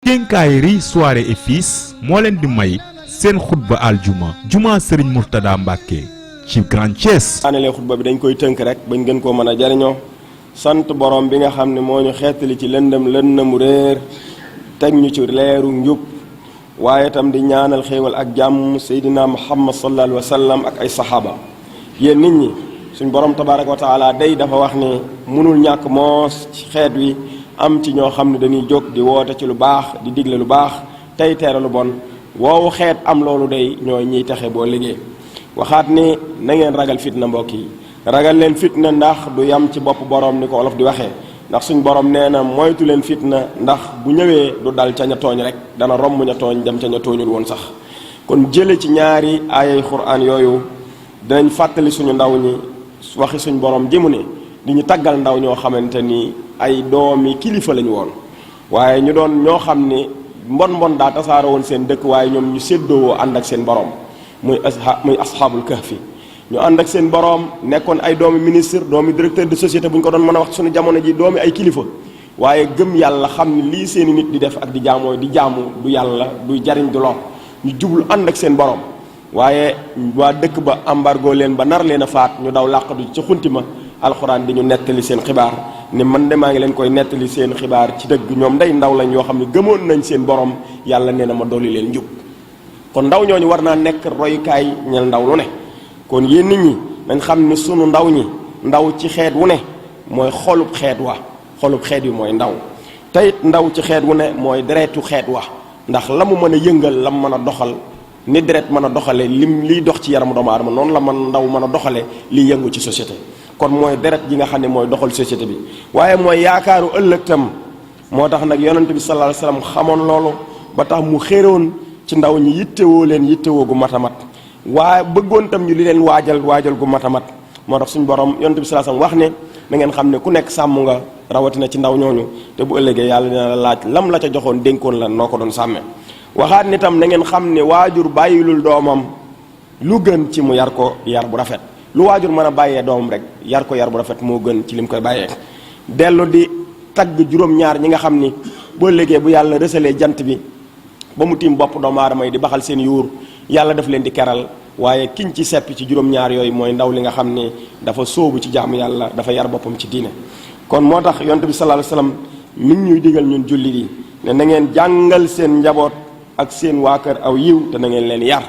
Quincaillerie Soirée et Fils moo leen di may seen xutba aljuma juma Serigne Mourtada Mbacké ci Grand Thiès. anelee xutba bi dañ koy tënk rek bañ gën koo mën a jariñoo sant borom bi nga xam ne moo ñu xeetali ci lëndëmu réer teg ñu ci leeru njub waaye itam di ñaanal xéewal ak jàmm Seydina Muhammad sallallahu alayhi wa sallam ak ay saxaaba. yéen nit ñi suñ borom tabaaraka wa taala day dafa wax ne mënul ñàkk moos ci xeet wi am ci ñoo xam ne dañuy jóg di woote ci lu baax di digle lu baax tey tere lu bon woowu xeet am loolu day ñooy ñiy taxe boo liggéey waxaat ni na ngeen ragal fitna mbokk yi ragal leen fitna ndax du yam ci bopp borom ni ko olof di waxee ndax suñ borom nee na moytu leen fitna ndax bu ñëwee du dal ca ña tooñ rek dana romb ña tooñ dem ca ña tooñul woon sax. kon jële ci ñaari aayay Qur'an yooyu dinañ fàttali suñu ndaw ñi waxi suñ borom ji mu ne di ñu taggal ndaw ñoo xamante ni ay doomi kilifa lañu woon waaye ñu doon ñoo xam ni mbon daa tasaaroo woon seen dëkk waaye ñoom ñu séddoowoo ànd ak seen borom muy asxaabul kahfi ñu ànd ak seen borom nekkoon ay doomi ministre doomi directeur de société bu ñu ko doon mën a wax suñu jamono ji doomi ay kilifa waaye gëm yàlla xam ni lii seeni nit di def ak di jaamoo di jaamu du yàlla du jariñ du lor ñu jublu ànd ak seen borom waaye waa dëkk ba embargo leen ba nar leen a faat ñu daw làqatu ci xunti ma alxuraan di ñu nettali seen xibaar ne man de maa ngi leen koy nettali seen xibaar ci dëgg ñoom day ndaw lañ yoo xam ne gëmoon nañ seen borom yàlla nee na ma dolli leen njub kon ndaw ñooñu war naa nekk royukaay ñel ndaw lu ne kon yéen nit ñi nañ xam ne sunu ndaw ñi ndaw ci xeet wu ne mooy xolub xeet wa xolub xeet wi mooy ndaw teyit ndaw ci xeet wu ne mooy deretu xeet wa ndax la mu mën a yëngal la mu mën a doxal ni deret mën a doxale liy dox ci yaramu doomu aadama noonu la man ndaw mën a doxale liy yëngu ci société kon mooy deret ji nga xam ne mooy doxal société bi waaye mooy yaakaaru ëllëg tam moo tax nag yonent bi sallallahu alayhi wasallam xamoon loolu ba tax mu xéroon ci ndaw ñi yittewoo leen yittewoo gu matamat waaye bëggoon tam ñu li leen waajal gu matamat moo tax suñu borom yonent bi sallallahu alayhi wasallam wax ne na ngeen xam ne ku nekk sàmm nga rawatina ci ndaw ñooñu te bu ëllëgee yàlla dina la laaj lam la ca joxoon dénkoon la noo ko doon sàmme waxaat ni tam na ngeen xam ne waajur bàyyilul doomam lu gën ci mu yar ko yar bu rafet lu waajur mën a bàyyee doomam rek yar ko yar bu rafet moo gën ci lim koy bàyyee dellu di tagg juróom-ñaar ñi nga xam ni boo léegi bu yàlla rësalee jant bi ba mu tiim bopp doomu aadama yi di baxal seen yuur yàlla daf leen di keral waaye kiñ ci seppi ci juróom-ñaar yooyu mooy ndaw li nga xam ni dafa sóobu ci jaamu yàlla dafa yar boppam ci diine kon moo tax yonent bi sallallahu alayhi wasallam mi ngi ñuy digal ñun jullit yi ne na ngeen jàngal seen njaboot ak seen waa kër aw yiw te na ngeen leen yar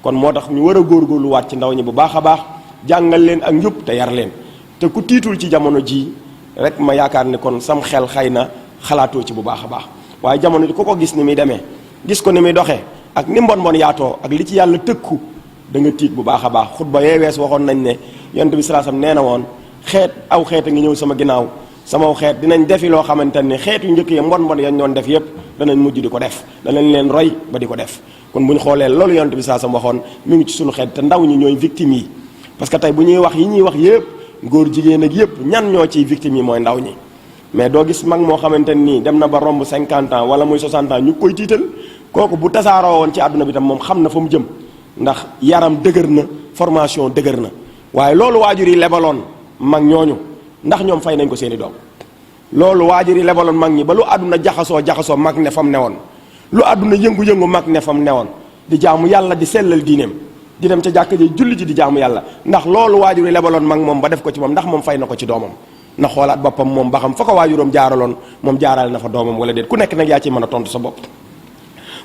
kon moo tax ñu war a góorgóorluwaat ci ndaw ñi bu baax a baax jàngal leen ak njub te yar leen te ku tiitul ci jamono ji rek ma yaakaar ne kon sam xel xëy na xalaatoo ci bu baax a baax waaye jamono ji ku ko gis ni muy demee gis ko ni muy doxee ak ni mbon yaatoo ak li ci yàlla tëkku da nga tiit bu baax a baax xutba yee wees waxoon nañ ne yonent bi sallallahu alayhi wasallam nee na woon xeet aw xeet a ngi ñëw sama ginnaaw sama xeet dinañ defi loo xamante ne xeet yu njëkk yi mbon yañ doon def yépp danañ mujj di ko def danañ leen roy ba di ko def kon bu ñu xoolee loolu yonent bi sallallahu alayhi wasallam waxoon mi ngi ci sunu xeet te ndaw ñi ñooy victimes yi parce que tey bu ñuy wax yi ñuy wax yépp góor jigéen ak yépp ñan ñoo ciy victimes yi mooy ndaw ñi mais doo gis mag moo xamante nii dem na ba romb 50 ans wala muy 60 ans ñu koy tiital kooku bu tasaaroo woon ci àdduna bi tam moom xam na fa mu jëm ndax yaram dëgër na formation dëgër na waaye loolu waajur yi lebaloon mag ñooñu ndax ñoom fay nañ ko seeni doom loolu waajur yi lebaloon mag ñi ba lu àdduna jaxasoo mag ne fam newoon lu àdduna yëngu-yëngu mag ne fam newoon di jaamu yàlla di sellal diineem di dem ca jàkka ji julli ji di jaamu yàlla ndax loolu waajur yi lebaloon mag moom ba def ko ci moom ndax moom fay na ko ci doomam na xoolaat boppam moom ba xam fa ko waajuram jaaraloon moom jaarale na fa doomam wala déet ku nekk nag yaa ci mën a tontu sa bopp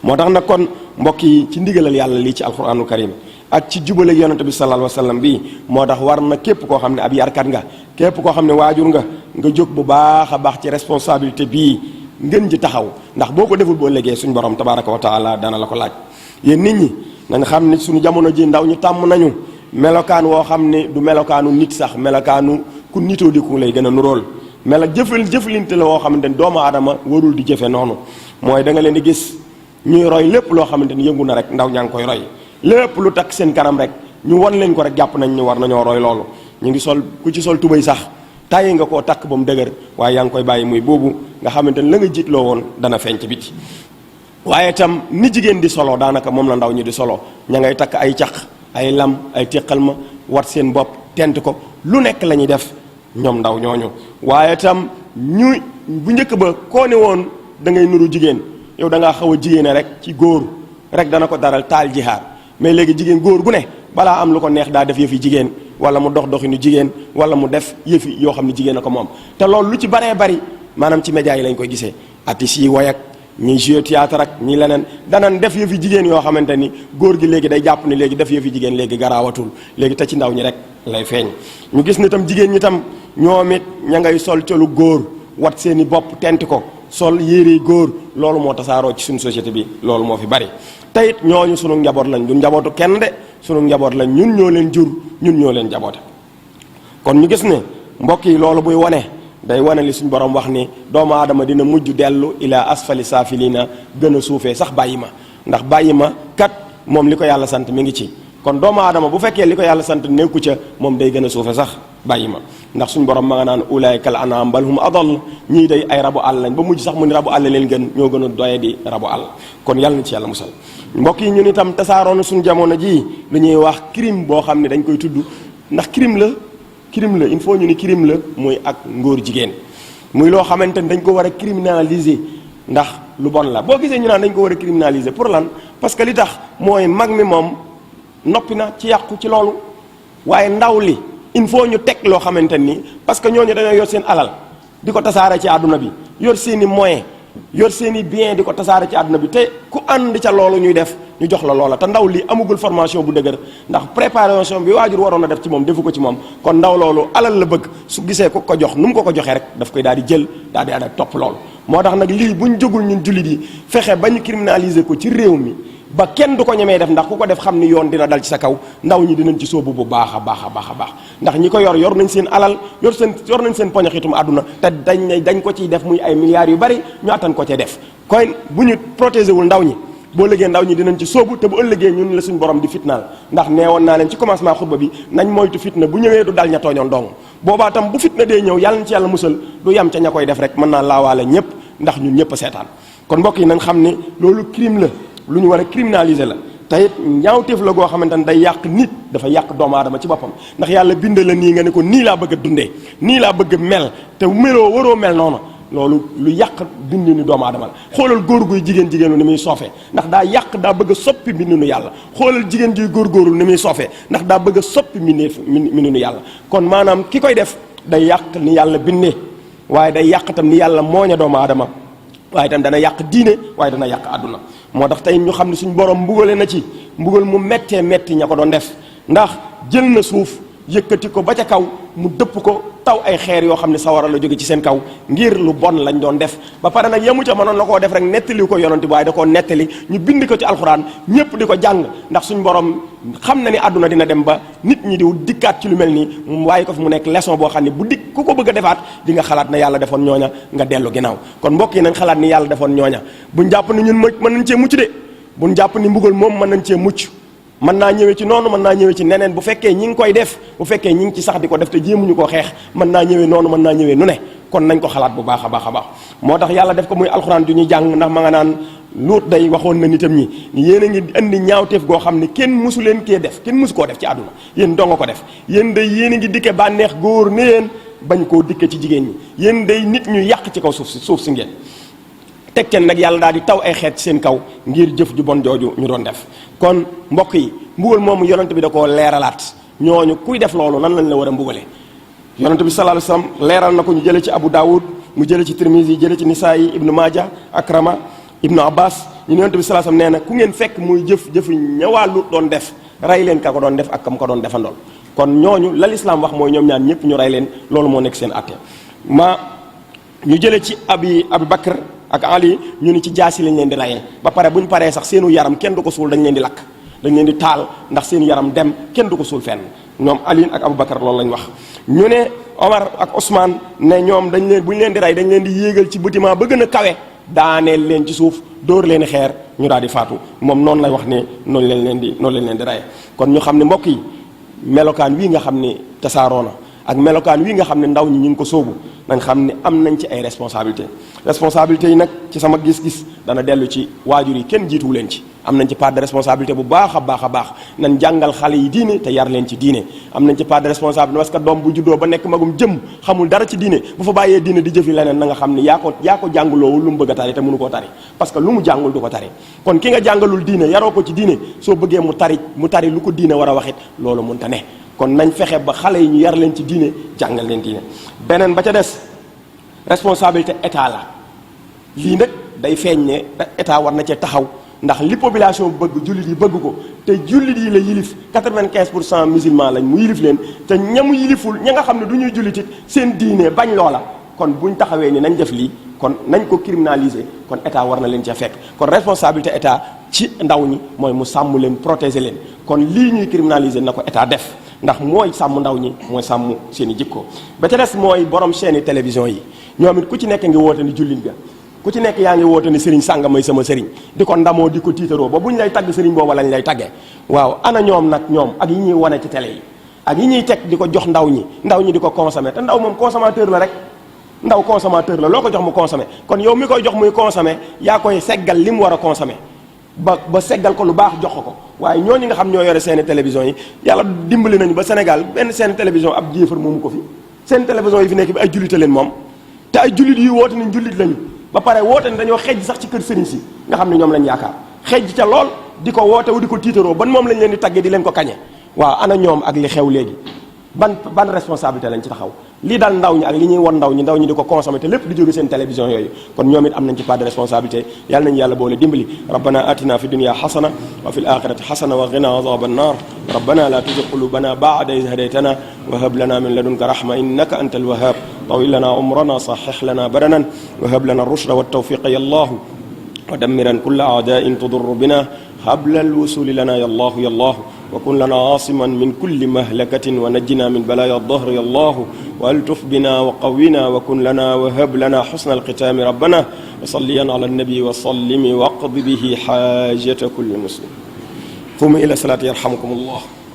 moo tax nag kon mbokk yi ci ndigalal yàlla lii ci alquraanul karim ak ci jubale yonent bi sallallahu alayhi wasallam bi moo tax war na képp koo xam ne ab yarkat nga képp koo xam ne waajur nga jóg bu baax a baax ci responsabilité bii ngeen ji taxaw ndax boo ko deful boo léegi suñu borom tabaraka wa taala dana la ko laaj yéen nit ñi nañ xam ne suñu jamono ji ndaw ñu tàmm nañu melokaan woo xam ne du melokaanu nit sax melokaanu ku nitoo di ku lay gën a nuróol jëflinte la woo xamante ni doomu aadama warul di jëfe noonu mooy da nga leen di gis ñuy roy lépp loo xamante ni yëngu na rek ndaw ñaa ngi koy roy lépp lu takk seen kanam rek ñu won leen ko rek jàpp nañ ñu war nañoo roy loolu ñu ngi sol ku ci sol tubéy sax tàyyi nga koo takk ba mu dëgër waaye yaa ngi koy bàyyi muy boobu nga xamante ni la nga jiitloo woon dana feeñ ci biti waaye itam ni jigéen di solo daanaka moom la ndaw ñi di solo ña ngay takk ay caq ay lam ay téqal ma wat seen bopp tent ko lu nekk la ñuy def ñoom ndaw ñooñu waaye itam ñu bu njëkk ba koo ne woon da ngay nuru jigéen yow da ngaa xaw a jigéene rek ci góor rek dana ko daral taal jihaar mais léegi jigéen góor gu ne balaa am lu ko neex daa def yëfi jigéen wala mu dox doxinu jigéen wala mu def yëfi yoo xam ne jigéen a ko moom te loolu lu ci baree bari maanaam ci médias yi lañ koy gisee artistes yi woy ak ñiy joué théâtre ak ñi leneen danan def yëfi jigéen yoo xamante ni góor gi léegi day jàpp ni léegi def yëfi jigéen léegi garaawatul léegi te ci ndaw ñi rek lay feeñ ñu gis ni tam jigéen ñi tam ñoom it ña ngay sol colu góor wat seen i bopp tent ko sol yére góor loolu moo tasaaroo ci suñu société bi loolu moo fi bari te it ñooñu sunu njaboot lañ du njabootu kenn de sunu njaboot lañ ñun ñoo leen jur ñun ñoo leen njaboote kon ñu gis ne mbokk yi loolu buy wane day wane li suñu borom wax ni doomu aadama dina mujj dellu ila asfali saafiliina gën a suufee sax bàyyi ma ndax bàyyi ma kat moom li ko yàlla sant mi ngi ci kon doomu aadama bu fekkee li ko yàlla sant nekku ca moom day gën a suufe sax bàyyi ma ndax suñu borom ma nga naan ulaayka al anaam bal hum adall ñii day ay rabu àll lañ ba mujj sax mu ni rabu àll leen gën ñoo gën a doye di rabu àll kon yàlla na ci yàlla musal mbokk yi ñun itam tasaaroon suñu jamono ji lu ñuy wax crime boo xam ne dañ koy tudd ndax crime la il faut ñu ni crime la muy ak ngóor jigéen muy loo xamante ni dañ ko war a criminaliser ndax lu bon la boo gisee ñu naan dañ ko war a criminaliser pour lan parce que li tax mooy mag mi moom noppi na ci yàqu ci loolu waaye ndaw li il faut ñu teg loo xamante ni parce que ñooñu dañoo yor seen alal di ko tasaare ci àdduna bi yor seen i moyen yor seen i bien di ko tasaare ci àdduna bi te ku ànd ca loolu ñuy def ñu jox la loola te ndaw li amugul formation bu dëgër ndax préparation bi waajur waroon a def ci moom defu ko ci moom kon ndaw loolu alal la bëgg su gisee ko ko jox nu mu ko joxee rek daf koy daal di jël daal di ànd ak topp loolu moo tax nag lii buñ jógul ñun jullit yi fexe ba ñu criminaliser ko ci réew mi ba kenn du ko ñemee def ndax ku ko def xam ni yoon dina dal ci sa kaw ndaw ñi dinañ ci sóobu bu baax a baax a baax a baax ndax ñi ko yor nañ seen alal yor nañ seen poñaxitum àdduna te dañ ko ciy def muy ay milliards yu bari ñu attan ko cee def kon bu ñu protéger wul ndaw ñi boo ëllëgee ndaw ñi dinañ ci sóobu te bu ëllëgee ñun la suñu borom di fitnaal ndax neewoon naa leen ci commencement xutba bi nañ moytu fitna bu ñëwee du dal ña tooñoon dong boobaa tam bu fitna dee ñëw yàlla na ci yàlla musal du yam ca ña koy def rek mën naa laawaale ñëpp ndax ñun ñëpp a seetaan kon mbokk yi nañ xam ne loolu crime la lu ñu war a criminaliser la te it ñaawteef la goo xamante ne day yàq nit dafa yàq doomu aadama ci boppam ndax yàlla bind la nii nga ne ko nii laa bëgg a dundee nii laa bëgg a mel te meloo waroo mel noonu loolu lu yàq bindinu doomu aadama la xoolal góor guy jigéenu ni muy soofee ndax daa yàq daa bëgg a soppi mbindinu yàlla xoolal jigéen juy góorgóorlu ni muy soofee ndax daa bëgg a soppi mbindinu yàlla kon maanaam ki koy def day yàq ni yàlla bindee waaye day yàq tam ni yàlla mooña doomu aadama waaye itam dana yàq diine waaye dana yàq àdduna moo tax tey ñu xam ne suñu borom mbugale na ci mbugal mu méttee métti ña ko doon def ndax jël na suuf yëkkati ko ba ca kaw mu dëpp ko taw ay xeer yoo xam ne sawara la jóge ci seen kaw ngir lu bon lañ doon def ba pare nag yemu ca mënoon la koo def rek nettali ko yonante bi waaye da koo nettali ñu bind ko ci alxuraan ñëpp di ko jàng ndax suñu borom xam na ni àdduna dina dem ba nit ñi di dikkaat ci lu mel nii mu waaye ko fi mu nekk leçon boo xam ne bu dikk ku ko bëgg a defaat di nga xalaat na yàlla defoon ñooña nga dellu ginnaaw kon mbokk yi nañ xalaat ni yàlla defoon ñooña buñ jàpp ni ñun mën nañ cee mucc de buñ jàpp ni mbugal moom mën nañ cee mucc mën naa ñëwee ci noonu mën naa ñëwee ci neneen bu fekkee ñi ngi koy def bu fekkee ñi ngi ci sax di ko def te jéemuñu koo xeex mën naa ñëwee noonu mën naa ñëwee nu ne kon nañ ko xalaat bu baax a baax a baax moo tax yàlla def ko muy alxuraan ju ñuy jàng ndax ma nga naan luut day waxoon na nitam ñi yéen a ngi indi ñaawteef goo xam ne kenn musu leen kee def kenn musu koo def ci àdduna yéen donga ko def yéen day yéen a ngi dikke bànneex góor ne yéen bañ koo dikke ci jigéen ñi yéen day nit ñu yàq ci kaw suuf si ngeen teg kenn nag yàlla daal di taw ay xeet ci seen kaw ngir jëf ju bon jooju ñu doon def kon mbokk yi mbugal moomu yonent bi da koo leeralaat ñooñu kuy def loolu nan lañ la war a mbugale yonent bi sallallahu alayhi wasallam leeral na ko ñu jële ci Abu Dawud mu jële ci Tirmizi jële ci Nisaayi ibnu Maaja Akrama ibnu Abbas ñu yonent bi sallallahu alayhi wasallam nee na ku ngeen fekk muy jëfi ñawaalu doon def rey leen ka ko doon def ak kam ko doon defandool kon ñooñu la lislaam wax mooy ñoom ñaan ñëpp ñu rey leen loolu moo nekk seen atte ñu jële ci Abi Bakr ak Ali ñu ni ci jaasi lañ leen di rayee ba pare bu ñu paree sax seenu yaram kenn du ko suul dañ leen di lakk dañ leen di taal ndax seenu yaram dem kenn du ko suul fenn ñoom Ali ak Aboubacar loolu lañ wax. ñu ne Omar ak Ousmane ne ñoom dañ leen bu ñu leen di rey dañ leen di yéegal ci bâtiment ba gën a kawe daaneel leen ci suuf dóor leen xeer ñu daal di faatu moom noonu lay wax ne noonu leen leen di rayee kon ñu xam ne mbokk yi melokaan wii nga xam ne tasaaroo na ak melokaan wi nga xam ne ndaw ñi ñu ngi ko sóobu nañ xam ne am nañ ci ay responsabilité yi nag ci sama gis-gis dana dellu ci waajur yi kenn jiituwu leen ci am nañ ci part de responsabilité bu baax a baax nañ jàngal xale yi diine te yar leen ci diine am nañ ci part de responsabilité parce que doom bu juddoo ba nekk magum jëm xamul dara ci diine bu fa bàyyee diine di jëfi leneen na nga xam ni yaa ko jànguloowul lu mu bëgg a tari te mënu koo tari parce que lu mu jàngul du ko tari kon ki nga jàngalul diine yaroo ko ci diine soo bëggee mu tari lu ko diine war a waxit loolu mënta ne kon nañ fexe ba xale yi ñu yar leen ci diine jàngal leen diine beneen ba ca des responsabilité état la lii nag day feeñ ne état war na cee taxaw ndax li population bëgg jullit yi bëgg ko te jullit yi la yilif 95% musulman lañ mu yilif leen te ñamu yiliful ña nga xam ne du ñuy jullitit seen diine bañ loola kon buñ taxawee ni nañ def lii kon nañ ko criminaliser kon état war na leen ca fekk kon responsabilité état ci ndaw ñi mooy mu sàmm leen protéger leen kon lii ñuy criminaliser na ko état def ndax mooy sàmm ndaw ñi mooy sàmm seen i jikko ba ca des mooy borom chaîne télévision yi ñoom it ku ci nekk ngi woote ni jullit ga ku ci nekk yaa ngi woote ni sëriñ sànga may sama sëriñ di ko ndamoo di ko tiitaroo ba buñ lay tagg sëriñ booba lañ lay taggee waaw ana ñoom nag ñoom ak yi ñuy wane ci télé yi ak yi ñuy teg di ko jox ndaw ñi di ko consommer te ndaw moom consommateur la rek ndaw consommateur la loo ko jox mu consommer kon yow mi koy jox muy consommer yaa koy seggal li mu war a consommer ba seggal ko lu baax jox ko waaye ñooñu nga xam ñoo yore seen télévision yi yàlla dimbali nañu ba Sénégal benn seen télévision ab jéefar moomu ko fi seen télévision yi fi nekk bi ay jullite leen moom te ay jullit yi woote nañ jullit lañu ba pare woote ne dañoo xejj sax ci kër sëriñ si nga xam ne ñoom lañ yaakaar xejj ca lool di ko woote wu di ko tiitaroo ban moom lañ leen di taggee di leen ko kañe waaw ana ñoom ak li xew léegi ban responsabilité lañ ci taxaw lii daal ndaw ñi ak li ñuy won ndaw ñi di ko consommer te lépp di jóge seen télévision yooyu kon ñoom it am nañ ci part de responsabilité yàlla nañu yàlla boole dimbali rabbana atina fi dunya hasana wa fil akhirati hasana wa qina adhaban nar rabbana la tuzigh qulubana ba'da idh hadaytana wa hab lana min ladunka rahma innaka antal wahhab طويل لنا عمرنا صحح لنا بدنا وهب لنا الرشد والتوفيق يا الله ودمرا كل أعداء تضر بنا قبل الوصول لنا يا الله يا الله وكن لنا عاصما من كل مهلكة ونجنا من بلايا الظهر يا الله والتف بنا وقونا وكن لنا وهب لنا حسن الختام ربنا وصليا على النبي وسلم واقض به حاجة كل مسلم قوموا إلى الصلاة يرحمكم الله